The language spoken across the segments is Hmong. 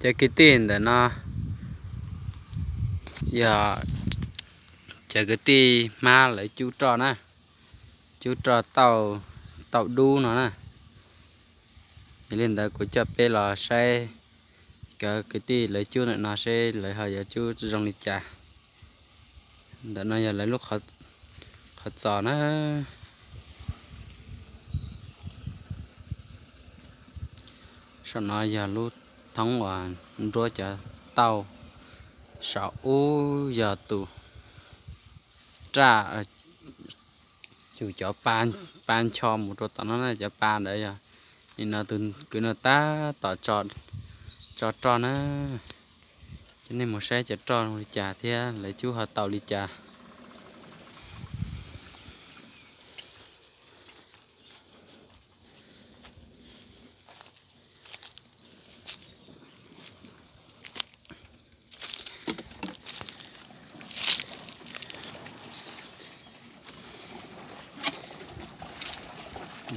Cov kwv tij, ntawm no yog cov kwv tij hmab lawv cub roj na, cub roj tauj, tauj dub no na. Yog li ntawd kuv coj peb los saib cov kwv tij lawv cub ntawm no seb lawv ho yuav cub zoo li cas. Ntawm no yog lawv lub qhov txos na. Saum no yog lub thoob uas nruab cov tauj, saum ub yog tus raj, yus cov pa ncho mus rau tom no na, cov pa ntawd yog nim no tus kwv no tab tom tso roj na. Coj nej mus saib cov roj zoo li cas thiab lawv cub ho tau li cas.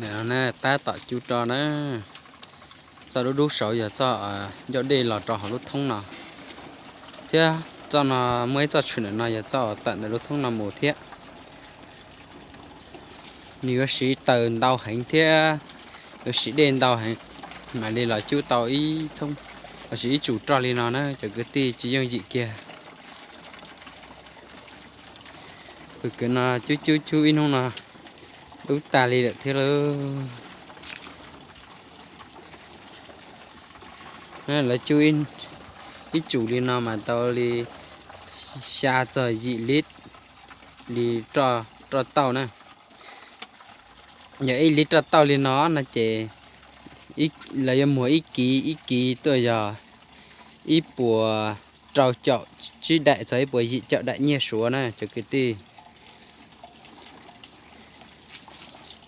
Ntawm no tab tom cub roj na. Txoj dub dub saud yog txoj ncauj dej los rau hauv lub thoob no, thiab txoj no muaj ib txoj tshwm ntawm no yog txoj tawm ntawm lub thoob no mus thiab. Nws yuav siv taws ntau heev thiab yuav siv dej ntau heev, mam li los cub tau ib thoob, los siv ib tsum roj li no na cov kwv tij, tsis yooj yim kiag. Tus kwv no cub cub cub ib hnub no dub tag li lawm thiab lauj. Lawv cub ib tsum li no mas tau li xya txog yim lib li roj tauj na. Yog ib lib roj tauj li no no ces lawv yuav muag ib kiv ib kiv tuaj yog ib puas rau caum tsib daim txog ib puas yim caum daim nyiaj Suav na cov kwv tij.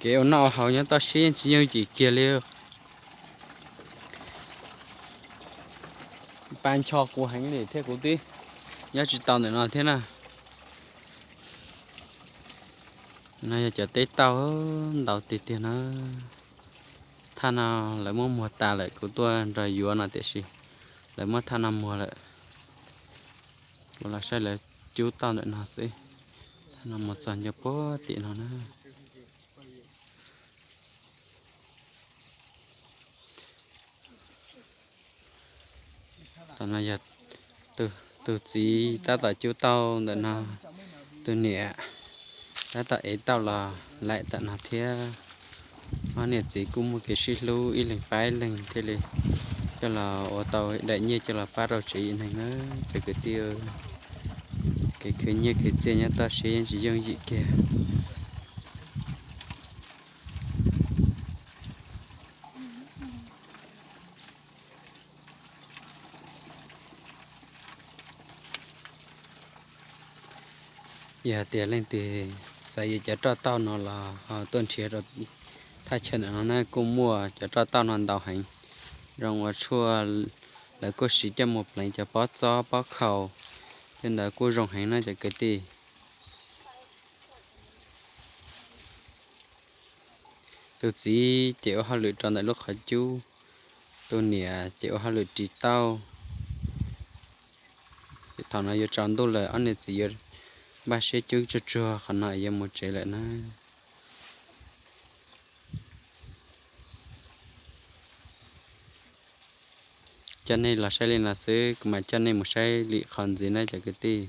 Kev ua noj ua haus nyob toj siab yeej tsis yooj yim kiag li. Pa ncho kuv heev li thiab kuv twb nyob tsis tau ntawm no thiab na. No yog cov teb tauj ntau tiag tiag na. Thaj no lawv muab muag tas lawm, kuv tuaj nrog yuav no tiam sis lawv muab thaj no muag lawm. Kuv los saib lawv cub tauj ntawm no xwb. Thaj no mus txog nce puag tim no na. Tam no yog tus txiv tab tom cub tauj ntawm no, tus niam tab tom ev tauj los laim tam no thiab. Ob niam txiv kuj muaj kev sib hlub, ib leeg pab ib leeg thiaj li coj los ua tau daim nyiaj coj los pab rau tsev neeg na cov kwv tij. Kev khwv nyiaj khwv txiaj nyob toj siab yeej tsis yooj yim kiag. Yog tias leej twg xav yuav cov roj tauj no los ho tuaj nrhiav rau thaj chaw ntawm no na, kuj muaj cov roj tauj no ntau heev, zoo ua tshuaj, lawv kuj siv coj mus pleev cov pob txob pob khaus, tej ntawd kuj zoo heev na cov kwv tij. Tus txiv ces ua hauj lwm rau ntawm lub qhov cub, tus niam ces ua hauj lwm ris tauj. Thaum no yuav tsaus ntuj lawm, ob niam txiv yuav npaj siab cub tsuag tsuag qhov no yuav mus tsev lawm na. Coj nej los saib li no xwb, kuv mam coj nej mus saib li qhov ntxiv na cov kwv tij.